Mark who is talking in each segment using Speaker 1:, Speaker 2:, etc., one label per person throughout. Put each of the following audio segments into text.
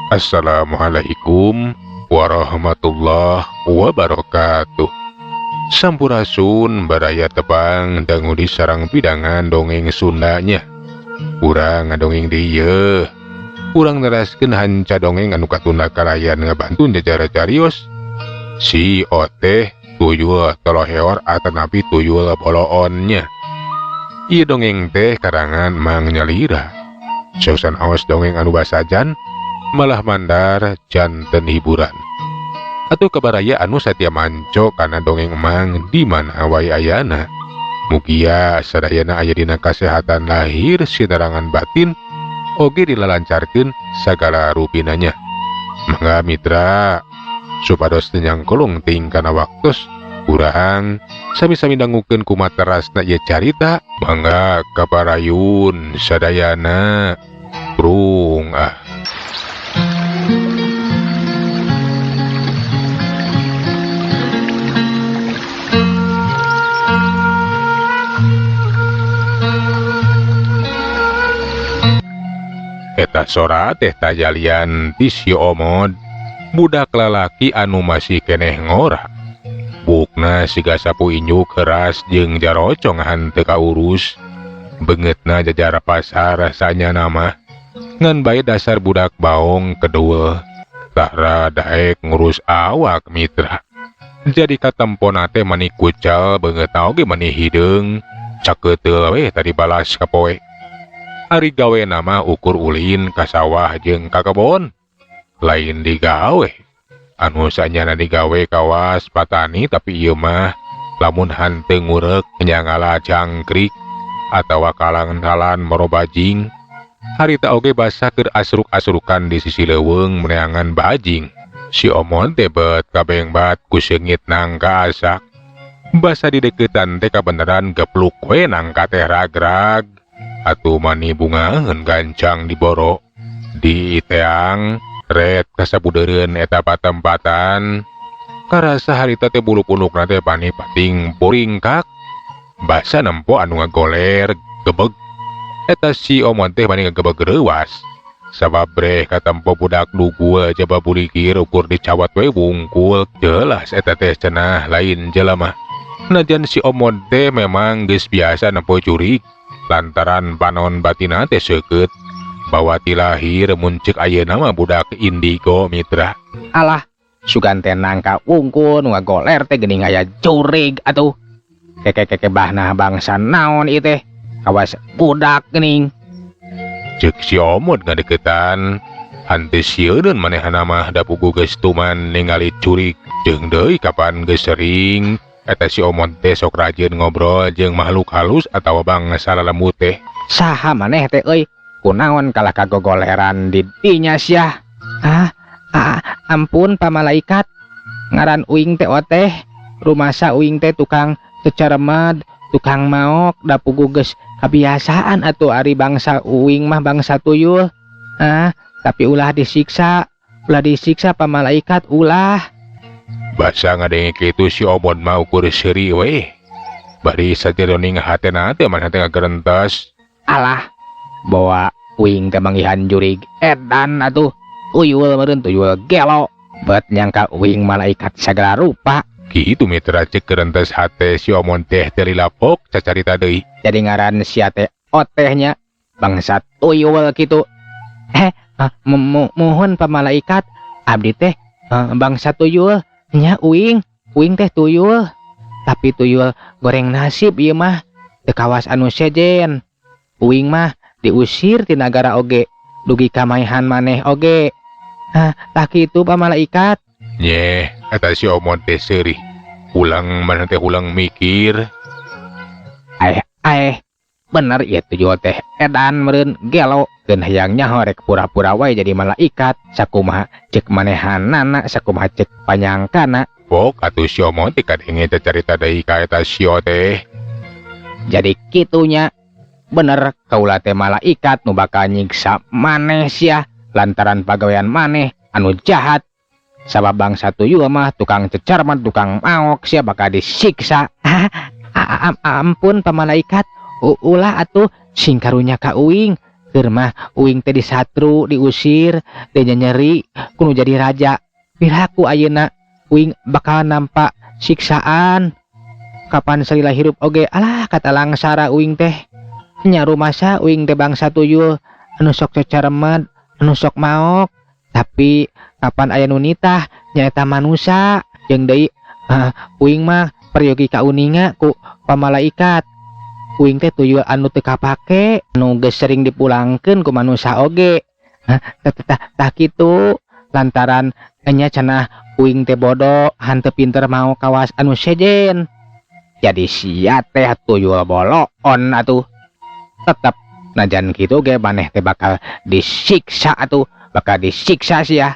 Speaker 1: Assalamualaikum warahmatullahi wabarakatuh. Sampurasun baraya tepang dangu di sarang pidangan dongeng Sundanya. Urang ngadongeng dieu. Urang neraskeun hanca dongeng anu katunda kalayan ngabantu jajara carios. Si oteh tuyul toloheor atanapi tuyul boloonnya. Ieu dongeng teh karangan Mang Nyalira. Sausan aos dongeng anu basajan malah mandar janten hiburan. Atuh kabaraya anu satia manco kana dongeng Emang di mana wae ayana. Mugia sadayana aya dina kasehatan lahir sinarangan batin oge dilalancarkeun sagala rupinanya. Mangga mitra supados teu nyangkolong teuing kana waktos urang sami-sami dangukeun kumaterasna ieu carita. Mangga kaparayun sadayana. Prung ah. Eta sora teh tajalian ti si Omod, budak lalaki anu masih keneh ngora. Bukna siga sapu injuk keras jeung jarocong hanteu kaurus. Beungeutna jajar pasar rasanya nama. Ngan bae dasar budak baong kedua. Tara daek ngurus awak mitra. Jadi katempona teh mani kucal beungeutna oge mani hideung. Cakeuteul we tadi balas ka poe. Ari gawe nama ukur ulin ka sawah jeung ka kebon. Lain digawe. Anu sanyana digawe kawas patani tapi ieu mah lamun hanteu ngurek nyangala jangkrik atawa kalangan-kalan moro bajing. Harita oge basa keur asruk-asrukan di sisi leuweung meneangan bajing. Si Omon teh bet kabengbat ku seungit nangka asak. Basa di deukeutan teh kabeneran gepluk we nangka teh ragrag. Atuh mani bungaheun gancang diboro. Di iteang ret kasabudeureun eta patempatan. Karasa harita teh bulu punukna teh pani pating puringkak. Basa nempo anu ngagoler gebeg. Eta si Omon teh mani ngagebeg reuwas. Sabab breh katempo budak dugul jaba bulikir ukur dicawat we wungkul. Jelas eta teh cenah lain jelema. Najan si Omon teh memang geus biasa nempo jurig. Lantaran panon batina teh seukeut. Bawa ti lahir mun ceuk ayeuna mah budak indigo mitra.
Speaker 2: Alah, sugan teh nangka wungkul nu ngagoler teh geuning aya jurig atuh. Keke-keke bahna bangsa naon ieu teh? Kawas budak geuning.
Speaker 1: Ceuk si Omod ngadeukeutan. Hanteu sieuneun manehna mah da puguh geus tuman ningali curig. Jeung deui kapan geus sering eta si Omod teh sok rajin ngobrol jeung makhluk halus atawa bangsa lalembut teh.
Speaker 2: Saha maneh teh euy? Kunaon kalah kagogoleran di dinya sia? Ah, ah, ampun pa malaikat. Ngaran uing teh oteh. Rumasa uing teh tukang ceceremad, tukang maok, da puguh geus kabiasaan atuh ari bangsa uing mah bangsa tuyul. Ah, tapi ulah disiksa, ulah disiksa pa malaikat ulah.
Speaker 1: Basa ngadenge kitu si Omod mah ukur seuri we. Bari sajeroning hatena teh maneh teh ngagerentes.
Speaker 2: Alah, bawa uing teh manggihan jurig edan atuh. Tuyul meureun tuyul gelo. Bet nyangka uing malaikat sagala rupa.
Speaker 1: Kitu mitra ceuk gerentes hate si Omon teh teu lapok cacarita deui.
Speaker 2: Jadi ngaran sia teh otehnya bangsa tuyul kitu. Muhun pa malaikat abdi teh bangsa tuyul nya uing, uing teh tuyul. Tapi tuyul goreng nasib ieu mah teu kawas anu sejen. Uing mah diusir ti nagara oge, dugi ka maehan maneh oge. Hah, tah kitu pa malaikat.
Speaker 1: Nyeh, eta si Omon teh seurih. Ulang maneh teh ulang mikir.
Speaker 2: Aeh, aeh. Bener ieu tuyul teh edan meureun gelo. Keun hayang nyaho rek pura-pura wae jadi malaikat. Sakumaha ceuk manehanana, sakumaha ceuk panyangkana.
Speaker 1: Pok atuh si Omon teh kadenge teh carita deui ka eta si O teh.
Speaker 2: Jadi kitunya. Bener kaula teh malaikat nu bakal nyiksa maneh sia lantaran pagawean maneh anu jahat. Sabab bangsa tuyul mah tukang cecar mah tukang maok sia bakal disiksa. Ampun pa malaikat, ulah atuh sing karunya ka uing. Kapengker mah uing teh disatru, diusir, dinyeri kudu jadi raja. Piraku ayeuna uing bakal nampak siksaan. Kapan salila hirup oge alah kata langsara uing teh. Nya rumasa uing teh bangsa tuyul anu sok cocaremed, anu sok maok. Tapi kapan aya nu nitah nyaeta manusa jeung deui uing mah peryogi kauninga ku pamalaikat. Uing teh tuyul anu teu kapake, anu geus sering dipulangkeun ku manusa oge. Tah kitu lantaran nya cenah uing teh bodoh, hanteu pinter mau kawas anu sejen. Jadi sia teh tuyul boloon atuh. Tetep najan kitu ge maneh teh bakal disiksa atuh, bakal disiksa sia.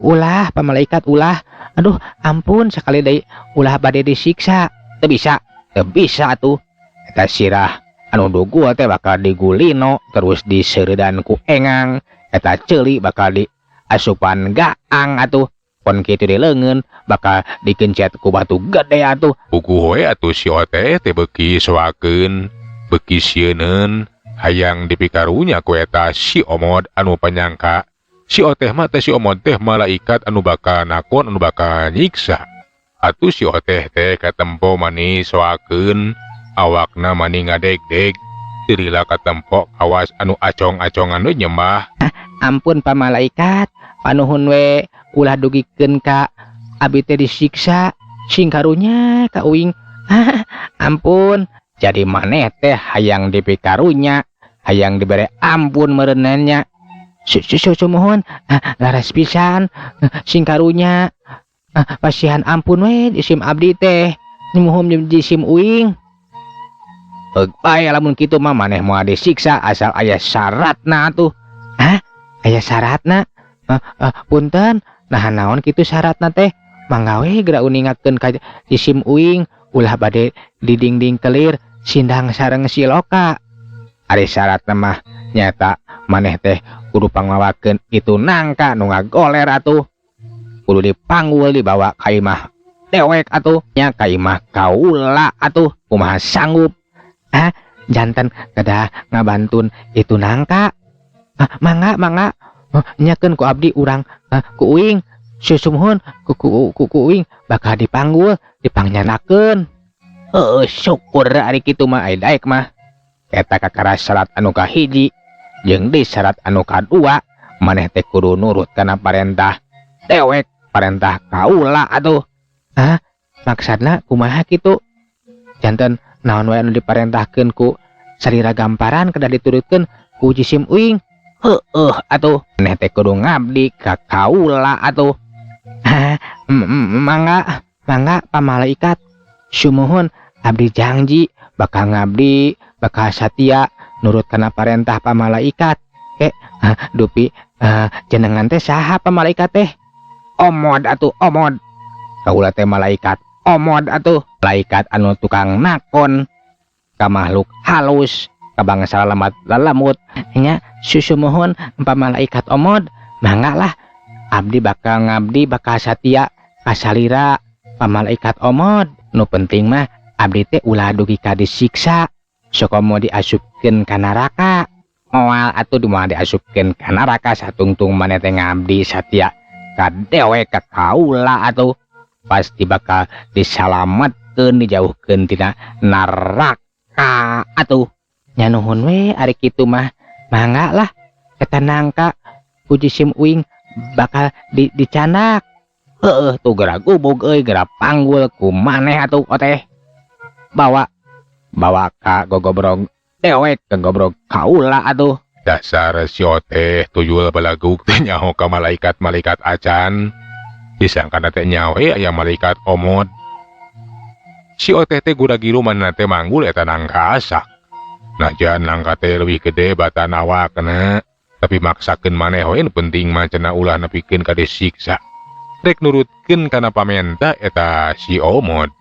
Speaker 2: Ulah pamalaikat ulah. Aduh ampun sakali deui ulah bade disiksa. Teu bisa, teu bisa atuh. Eta sirah anu dugul teh bakal digulino terus diseureudan ku engang. Eta ceuli bakal diasupan gaang atuh. Pon kitu di leungeun bakal dikencet ku batu gede atuh.
Speaker 1: Puguh we atuh si Oteh teh beuki soakeun, beuki sieuneun, hayang dipikarunya ku eta si Omod anu panyangka si Oteh mah teh si Omod teh malaikat anu bakal nakon anu bakal nyiksa. Atuh si Oteh teh katempo mani soakeun, awakna mani ngadeg-deg, teu lila katempo kawas anu acong-acongan we nyembah.
Speaker 2: Ampun pa malaikat, panuhun we ulah dugikeun ka abi teh disiksa, sing karunya ka uing. Ampun, jadi maneh teh hayang dipikarunya, hayang dibere ampun meureunnya. Sumuhun, laras pisan, sing karunya. Pasihan ampun we jisim abdi teh, nyumuhun jisim uing. Heug bae lamun kitu mah maneh moal disiksa asal aya syaratna atuh. Hah? Aya syaratna? Punten, nah naon kitu syaratna teh? Mangga we geura uningakeun ka jisim uing, ulah bade didingding kelir sindang sareng siloka. Ari syaratna mah nyata maneh teh kudu pangmawakeun itu nangka nu ngagoler atuh. Kudu dipanggul dibawa ka imah dewek atuh, nya ka imah kaula atuh, kumaha sanggup? Hah? Janten kedah ngabantun itu nangka. Mangga mangga nyakeun ku abdi urang, ku uing susumuhun ku uing bakal dipanggul dipangnyandakeun. Heuh, syukur ari kitu mah ai daek mah. Eta kakara syarat anu kahiji jeung deui syarat anu kadua maneh teh kudu nurut kana parentah dewek, parentah kaula atuh. Hah? Maksudna kumaha kitu? Janten naon wae anu diparentahkeun ku salira gamparan kedah diturutkeun ku jisim uing. Heueuh atuh, maneh teh kudu ngabdi ka kaula atuh. Hah, mangga mangga pamalaikat. Sumuhun abdi janji bakal ngabdi, bakal satia nurut kana parentah pamalaikat. Dupi jenengan teh saha pamalaikat teh? Omod atuh, omod. Kaula teh malaikat omod atuh, malaikat anu tukang nakon ka makhluk halus, ka bangsa lalamat lalamut. Nya susumuhun pamalaikat omod, mangga lah abdi bakal ngabdi, bakal satia kasalira pamalaikat omod. Nu penting mah abdi teh ulah dugi ka disiksa, sokomo diasupkeun ka neraka. Moal atuh moal diasupkeun ka neraka satungtung maneh teh ngabdi satia ka dewek ka kaula atuh. Pasti bakal disalametkeun, dijauhkeun tina neraka atuh. Nya nuhun we ari kitu mah, mangga lah eta nangka ku jisim uing bakal dicandak. Heueuh tuh geura gubug euy, geura panggul ku maneh atuh oteh. Bawa bawa ka gogobrog dewek, ka gobrog kaula atuh.
Speaker 1: Dasar si Oteh tuyul balagug teh nyaho ka malaikat-malaikat acan. Disangkana teh nyaho aya malaikat omod. Si Oteh teh gura-giru manehna teh manggul eta nangka asak. Najan nangka teh leuwih gede batan awakna, tapi maksakeun maneh we nu penting mah cenah ulah nepikeun ka disiksa. Rek nurutkeun kana pamenta eta si Omod.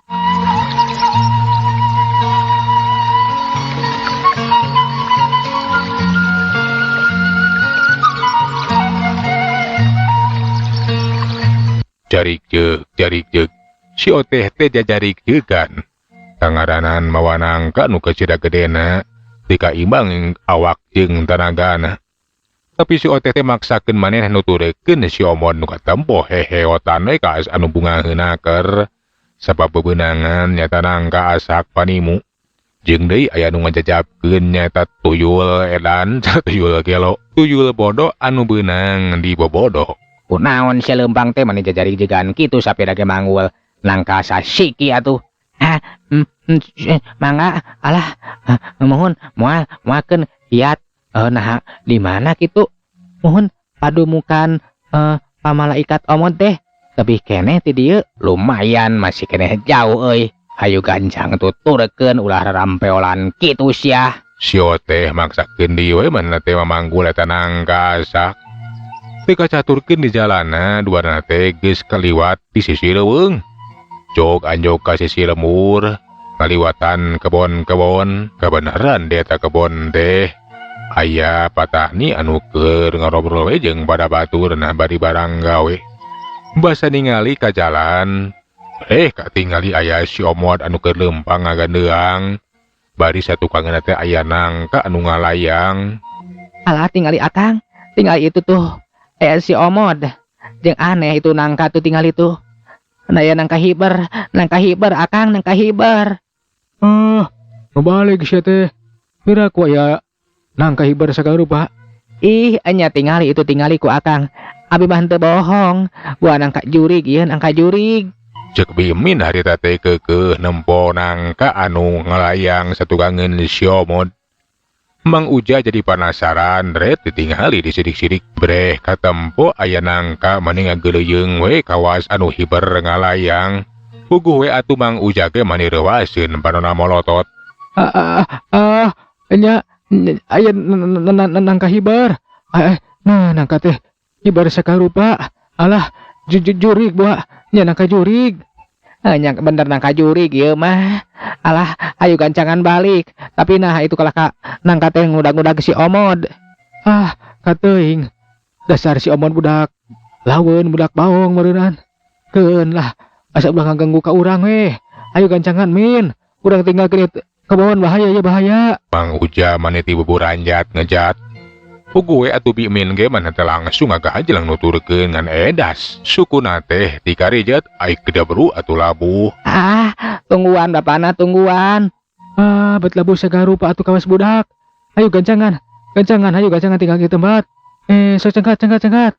Speaker 1: Jarik jeuk, jarik jeuk. Si Oteh teh jajarik jeukan. Kangaranan mawa nangka nu kecida gedena, Teu kaimbang awak jeung tanagana. Tapi si Oteh teh maksakeun maneh nuturkeun si Omod nu katempo heheotan we kawas anu bungaheuna keur sabab bebenangan nyata nangka asak panimu. Jeung deui aya nu ngajajabkeun nyaeta tuyul edan tuyul gelo tuyul bodo anu beunang di bobodo.
Speaker 2: Kunaon sia leumpang teh mani jajari-jegan kitu sapeda ge manggul nangka sasiki atuh. Ah, mangga alah mohon moal moalkeun hiat nah di mana kitu? Mohon padumukan pamalaikat Omod teh tebih keneh ti dieu lumayan masih keneh jauh euy. Hayu gancang tuturkeun ulah rarampeolan kitu sia.
Speaker 1: Si Oteh maksakeun deui we manehna teh mamanggul eta nangka asak. Teu kacaturkeun di jalana duana teh geus kaliwat di sisi leuweung. Jog anjog ka sisi lembur ngaliwatan kebon-kebon kabeneran di eta kebon teh aya patani anu keur ngarobrol we jeung pada baturna bari barang gawe. Basa ningali ka jalan katingali aya si Omod anu keur leumpang ngagandeang bari satukangeunna teh aya nangka anu ngalayang.
Speaker 2: Alah tingali akang, tingali itu tuh aya si Omod jeung aneh itu nangka tuh tingali tuh. Nah ya nangka hiber akang nangka hiber.
Speaker 3: Ah, ngebalik sia teh. Pira ku aya nangka hiber sagala rupa.
Speaker 2: Ih, enya tingali itu tingali ku akang. Abi mah henteu bohong. Gua nangka jurig ieu nangka jurig.
Speaker 1: Cek Bimin harita teh keukeuh nempo nangka anu ngalayang satukangeun si Omod. Mang Uja jadi penasaran ret ditingali disidik-sidik breh katempo aya nangka mani ngageleuyeung we kawas anu hiber ngalayang. Puguh we atuh Mang Uja ge mani reuaseun panona molotot.
Speaker 3: Nya aya nangka hiber. Nah nangka teh hiber sakarupa. Alah jurig buah nya nangka jurig.
Speaker 2: Nya bener nangka jurig ieu mah. Alah ayo gancangan balik. Tapi nah itu kalah ka nangka teh ngudag-ngudag si Omod.
Speaker 3: Ah, kateuing. Dasar si Omod budak laweun budak baong meureunnan. Keun lah asa ulah ngaganggu ka urang we. Ayo gancangan Min. Urang tinggalkeun ieu kebon bahaya ya bahaya.
Speaker 1: Mang Uja mani ti buburanjat ngejat. Puguh we atuh Bimin ge maneh teh langsung ngagajelang nuturkeun ngan edas. Sukuna teh tikarijat ai kedebru atuh labuh.
Speaker 2: Ah, tungguan bapana tungguan.
Speaker 3: Ah, bet labuh sagarupa atuh kawas budak. Ayo gancangan, gancangan, ayo gancangan tinggal di tempat. Sok cengkat, cengkat, cengkat.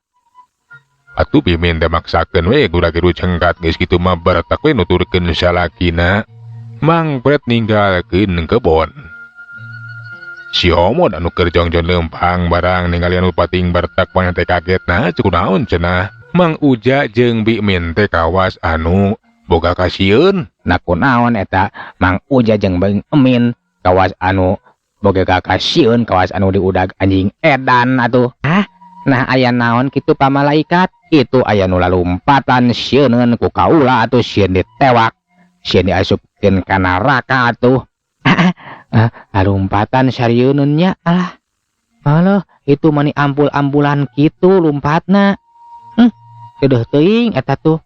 Speaker 1: Atuh Bimin teh maksakeun we gura-giru cengkat geus kitu mah baretak we nuturkeun salakina. Mang Pret ninggalkeun kebon. Si Omod anu keur jongjon leumpang barang ningali anu pating bertak maneh teh kagetna cukup naon cenah. Mang Uja jeung Bimin teh kawas anu boga kasieun.
Speaker 2: Nah kunaon eta Mang Uja jeung Bang Emin kawas anu boga kasieun kawas anu diudag anjing edan atuh. Hah? Nah aya naon kitu pamalaikat? Itu aya nu lalumpatan sieuneun ku kaula atuh sieun ditewak. Sieun diasupkeun ka neraka atuh. Lompatan sarieunun nya alah. Alah, itu mani ampul-ampulan kitu lompatna. Keudeuh teuing eta tuh.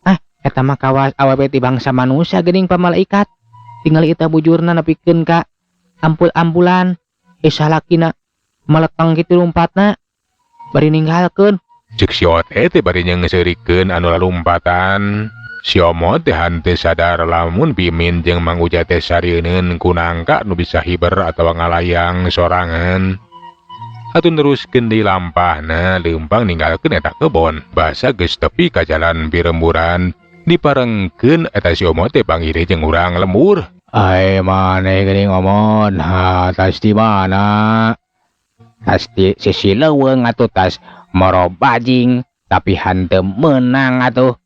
Speaker 2: Ah, eta mah kawas awewe ti bangsa manusia geuning pamalaikat. Tingali eta bujurna nepikeun ka ampul-ampulan. Salakina meleteng kitu lompatna. Bari ninggalkeun.
Speaker 1: Ceuk si Oteh teh bari nyeungseurikeun anu lalumpatan. Si Omod teh henteu sadar lamun Bimin jeung Mang Uja teh sarieun ku nangka nu bisa hiber atawa ngalayang sorangan. Atuh neruskeun deui lampahna leumpang ninggalkeun eta kebon. Basa geus tepi ka jalan piremburan diparengkeun eta si Omod teh panggih jeung urang lembur.
Speaker 3: Ai maneh geuning Omod, ha tas di mana?
Speaker 2: Tas di sisi leuweung atuh tas moro bajing tapi henteu meunang atuh.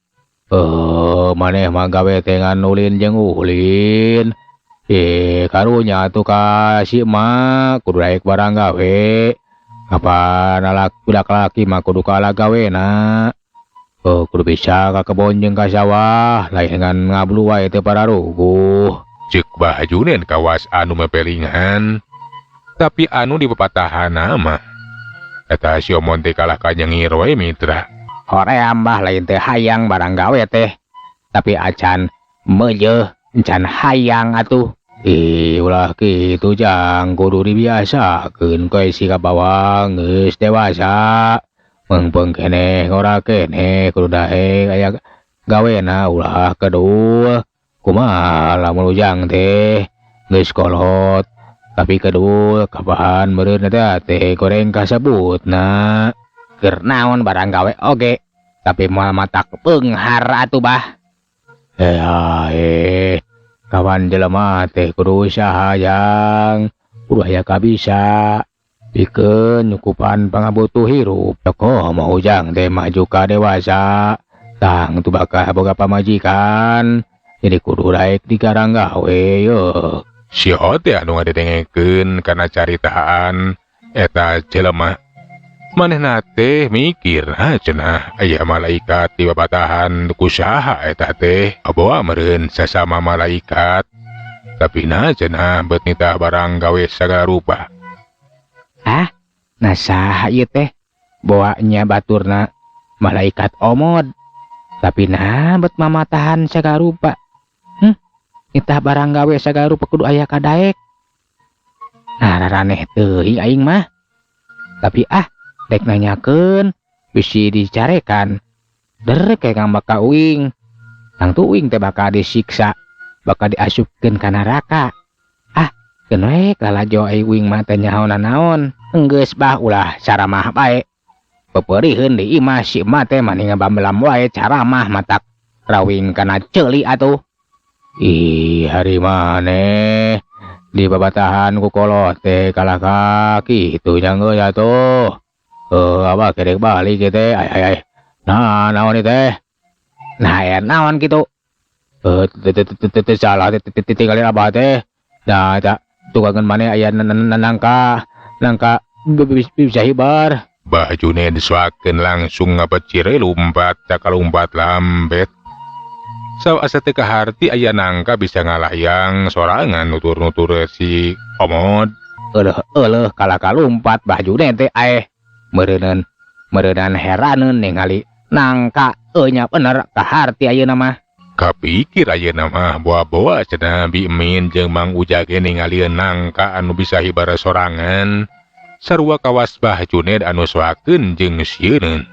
Speaker 3: Maneh mah gawe teh ngan ulin jeung ulin. Karunya atuh ka si emak kudu daek barang gawe. Kapan alak budak laki mah kudu kalah gawena. Kudu bisa ka kebon jeung ka sawah, lain ngan ngablu wae teu pararuguh.
Speaker 1: Ceuk Bah Junen kawas anu mepelingan. Tapi anu dipepatahana mah eta si Omon teh kalah ka nyengir we mitra.
Speaker 2: Hoream bah lain teh hayang barang gawe teh. Tapi acan meujeuh encan hayang atuh.
Speaker 3: Ih, ulah kitu Jang, kudu dibiasakeun koe si kabawa geus dewasa. Meungpeung keneh ngora keneh kudu daek aya gawena ulah kedul. Kumaha lamun Ujang teh geus kolot tapi kedul kapan meureun eta teh goreng kasebutna.
Speaker 2: Keur naon barang gawe oge tapi moal matak beunghar atuh bah.
Speaker 3: Kawan jelema teh kudu usaha Jang, kudu aya kabisa pikeun nyukupan pangabutuh hirup. Koh mah Ujang teh maju ka dewasa tang tu bakal boga pamajikan, jadi kudu daek digarang gawe yeuh.
Speaker 1: Si Ote anu ngadengekeun kana caritaan eta jelema. Manehna teh mikir, ha cenah aya malaikat di babatahan ku saha eta teh, bawa meureun sasama malaikat. Tapi nah cenah bet nitah barang gawe sagala rupa.
Speaker 2: Hah? Nah saha ieu teh? Boa nya baturna malaikat omod. Tapi nah bet mamatahan sagala rupa. Nitah barang gawe sagala rupa kudu aya kadaek. Nah raraneh teuing aing mah. Tapi ah dek nanyakeun bisi dicarekan. Derek kayak ngambek ka uing. Tangtu uing teh bakal disiksa, bakal diasupkeun ka neraka. Ah, keun we lalajo ai uing mah teh nyaho nanaon. Enggeus bah ulah saramah bae. Pepeurihkeun di imah si emak teh mani ngabambelam wae caramah matak rawing kana ceuli atuh.
Speaker 3: Ih, hari maneh di babatahan ku kolot teh kalah ka kitu nya geus atuh. Abah kerek balik ieu teh. Ay, ay, ay. Nah, naon ieu teh?
Speaker 2: Nah, aya naon kitu?
Speaker 3: Teu salah teh, tinggalin abah teh. Nah, eta tukangan maneh aya nangka, nangka bisa hibar.
Speaker 1: Bah Juned disuakeun langsung ngapecire lumpat cakalumpat lambet. Saw asa teu kaharti aya nangka bisa ngalayang sorangan nutur-nutur si Omod.
Speaker 2: Euleuh euleuh kalaka lumpat Bah Juned teh aeh. Meureunan, meureunan heraneun ningali nangka nya bener kaharti ayeuna mah.
Speaker 1: Kapikir ayeuna mah boa-boa cenah Bi Emin jeung Mang Uja ge ningalieun nangka anu bisa hibar sorangan. Sarua kawas Bah Juned anu soakeun jeung sieuneun.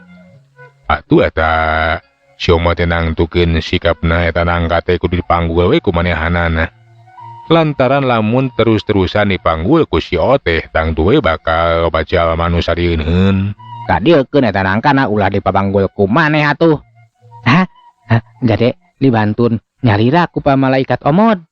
Speaker 1: Atuh eta si Omod teh nangtukeun sikapna eta nangka teh kudu dipanggul we ku manehanana. Lantaran lamun terus-terusan dipanggul ku si Oteh tangtu we bakal loba jalma nu sarieun.
Speaker 2: Kadieukeun eta nangkana ulah dipapanggul ku maneh atuh. Hah? Hah? Jadi dibantun nyalira ku pa malaikat Omod.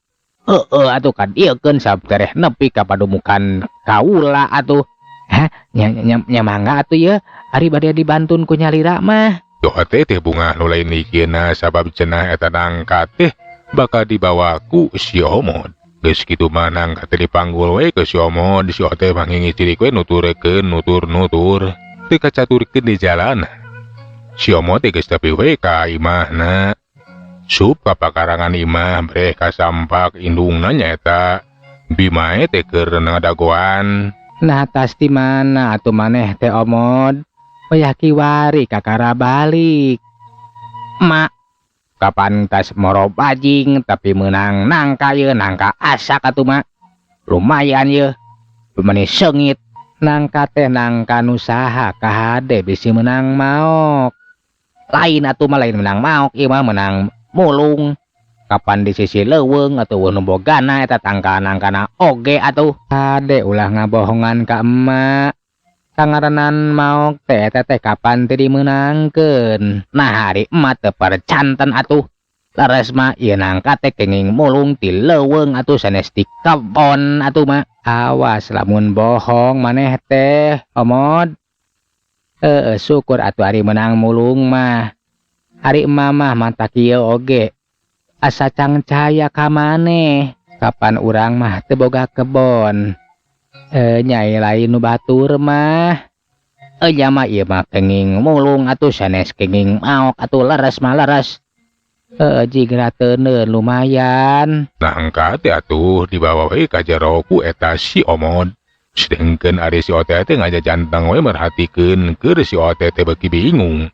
Speaker 2: Heeh atuh kadieukeun sabtereh nepi ka padumukan kaula atuh. Hah? Nya mangga atuh ye ari bade dibantun ku nyalira mah.
Speaker 1: Doa teh teh bunga nu lain dikieuna sabab cenah eta nangka teh bakal dibawa ku si Omod. Geus kitu mah nangka teh dipanggul we ke si Omod, si Oteh mah ngingi cilik we nuturkeun nutur-nutur. Teu kacaturkeun di jalan. Si Omod teh geus tepi we ka imahna. Sup ka pakarangan imah breh ka sampak indungna nyaeta Bimae teh keur ngadagoan.
Speaker 2: Nah tas di mana atuh maneh teh Omod? Wayah kiwari kakara balik. Mak, kapan tas moro bajing tapi menang nangka ye nangka asak atuh mak. Lumayan ye, meni sengit. Nangka teh nangka nu saha kahade bisi menang maok. Lain atuh mah lain menang maok ieu mah menang mulung. Kapan di sisi leuweung atuh nu bogana eta tangka nangkana oge atuh. Hade ulah ngabohongan ka emak. Kangaranan maok teh eta teh kapan teh dimeunangkeun. Nah hari emak teu percanten atuh. Leres mah ieu nangka teh kenging mulung ti leuweung atuh sanes ti kebon atuh mah. Awas lamun bohong maneh teh Omod. Heeh syukur atuh ari menang mulung mah. Ari emak mah mantak ieu oge. Asa cangcaya ka maneh. Kapan urang mah teu boga kebon. Nyai lain nu batur mah. Nya mah ieu mah kenging mulung atuh sanes kenging maok atuh leres mah leres. Jigra teuneun lumayan.
Speaker 1: Nangka teh atuh dibawa we ka jero ku eta si Omod. Sedengkeun ari si Oteh teh ngajajantang we merhatikeun keur si Oteh teh beuki bingung.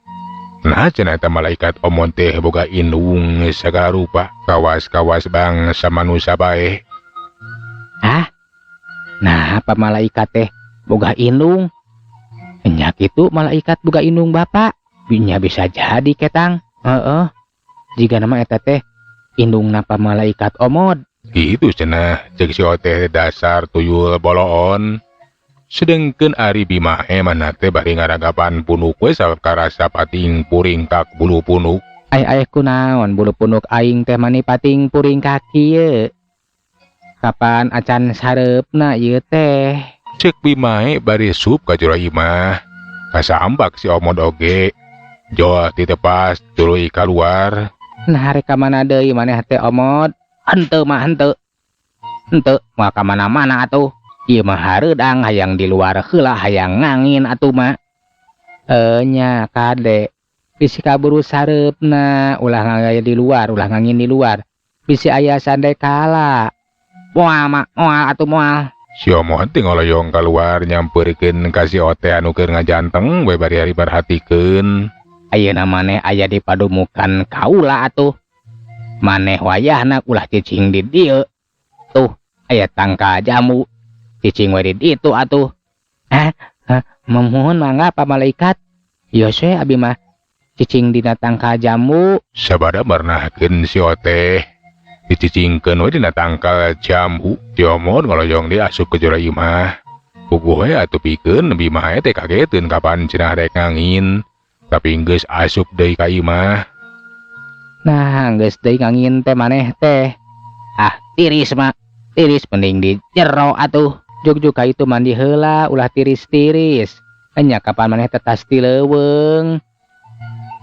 Speaker 1: Nah cenah eta malaikat Omod teh boga indung sagala rupa, kawas-kawas bangsa manusia bae.
Speaker 2: Hah? Nah, apa malaikat teh boga indung? Nya kitu malaikat boga indung bapak. Nya bisa jadi ketang. Heeh. Jiga nama eta teh indungna pa malaikat Omod.
Speaker 1: Gitu cenah cek si Oteh dasar tuyul boloon. Sedengkeun ari Bimae mana teh bari ngaragapan punuk we sabab karasa pating puringkak bulu punuk.
Speaker 2: Ay ay kunaon bulu punuk aing teh mani pating puringkak kieu. Kapan acan sareupna ieu teh?
Speaker 1: Cek Bimae bari sup ka jero imah. Kasambak si Omod oge. Jol ti tepas tuluy kaluar.
Speaker 2: Nah rek ka mana deui maneh teh Omod? Henteu mah henteu. Henteu moal ka mana-mana atuh. Ieu mah hareudang hayang di luar heula hayang ngangin atuh mah. Nya kade. Bisi kaburu sareupna ulah ngaya di luar, ulah ngangin di luar. Bisi aya sandekala. Moal mah moal atuh moal.
Speaker 1: Si Omod teh ngoloyong kaluar nyampeurkeun ka si Oteh anu keur ngajanteng we bari ari perhatikeun.
Speaker 2: Ayeuna maneh aya di padumukan kaula atuh. Maneh wayahna ulah cicing di dieu. Tuh, aya tangkal jambu. Cicing we di ditu atuh. Hah? Hah? Memuhun mangga pa malaikat. Ieu we abi mah cicing dina tangkal jambu.
Speaker 1: Sabada marnahkeun si Oteh. Dicicingkeun we dina tangkal jambu. Si Omod ngoloyong deui asup ke jero imah. Puguh we atuh pikeun Bimae teh kageteun kapan cenah rek ngangin. Tapi geus asup deui ka imah.
Speaker 2: Nah, geus deui ngangin teh maneh teh. Ah, tiris mah. Tiris mending di jero atuh. Jug-jug ka itu mandi heula ulah tiris-tiris. Enya kapan maneh teh tas ti leuweung.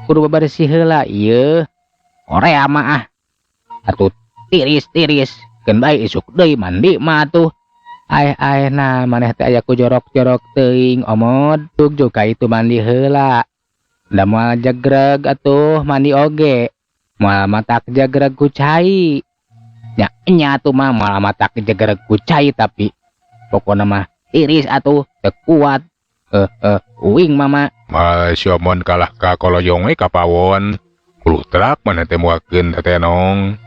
Speaker 2: Kudu bebersih heula ieu. Korea mah ah. Atuh tiris-tiris. Keun bae isuk deui mandi mah atuh. Aeh-aeh nah maneh teh aya ku jorok-jorok teuing Omod. Jug-jug ka itu mandi heula. Da moal jegreg atuh mandi oge. Moal matak jegreg ku cai. Nya nya atuh mah moal matak jegreg ku cai tapi pokona mah tiris atuh teu kuat. Uing mama.
Speaker 1: Mal si Omon kalah ka koloyong we ka pawon. Kulutrak maneh teh muakeun tetenong.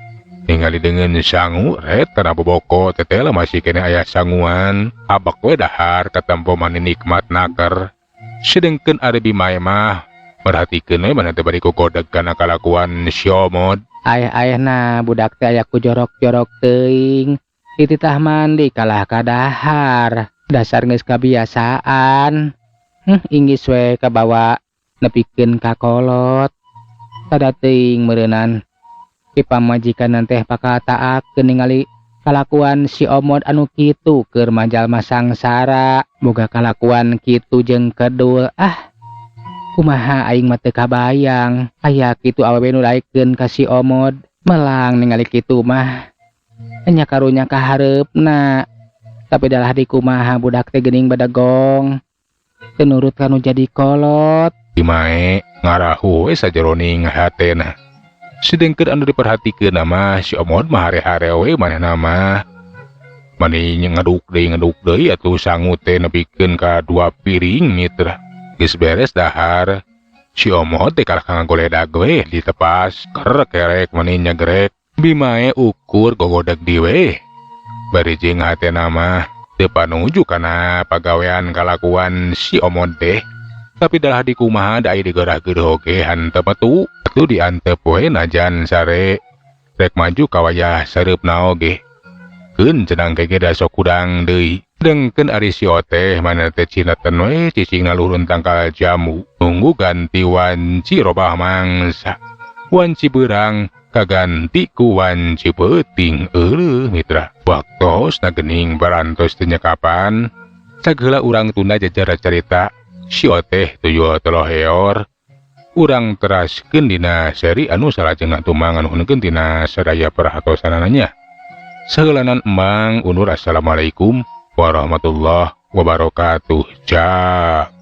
Speaker 1: Ningali deungeun sangu ret kana boboko teteh masih keneh aya sanguan. Abak we dahar katempo mani nikmat naker. Sedengkeun ari Bimae mah perhatikeun we maneh teh bari kugodeg kana kalakuan si Omod.
Speaker 2: Aeh-aeh nah budak teh aya ku jorok-jorok teuing. Dititah mandi kalah ka dahar. Dasar geus kabiasaan. Inggis we kabawa nepikeun ka kolot. Sada teuing meureunan. Ti pamajikan teh bakal taakeun ningali kalakuan si Omod anu kitu keur majalma sangsara. Boga kalakuan kitu jeung kedul. Ah, kumaha aing mah teu kabayang. Aya kitu awewe nu daekeun ka si Omod. Melang ningali kitu mah. Nya karunya ka hareupna. Tapi dalah di kumaha budak teh geuning badegong. Teu nurut kanu jadi kolot.
Speaker 1: Bimae ngarahu we sajeroning hatena. Sedengkeun anu diperhatikeun mah si Omod mah hare-hare we manehna mah. Mani ngeduk deui atuh sangu teh nepikeun ka 2 piring mitra. Geus beres dahar. Si Omod teh kalah ngagoledag we ditepas kerek-kerek mani nyegrek. Bimae ukur gogodeg di we. Bari jeung hatena mah teu panuju kana pagawean kalakuan si Omod teh. Tapi dalah di kumaha da aya digerah-gerah oge hanteu metu. Atuh diantep we najan sare rek maju ka wayah sareupna oge. Keun cenang kege da sok kudang deui. Dengkeun ari si Oteh mana teh cineten we cicingna luhurun tangkal jamu. Nunggu ganti wanci robah mangsa. Wanci beurang kaganti ku wanci peuting. Euleuh mitra. Waktosna geuning barantos teu nyekapan. Sageula urang tunda jajara carita. Si Oteh tuyul toloheor. Urang teraskeun dina seri anu salajengna tumang nganuhunkeun tina sadaya perhatosanana. Saheulanan emang undur. Assalamualaikum warahmatullahi wabarakatuh. Cak.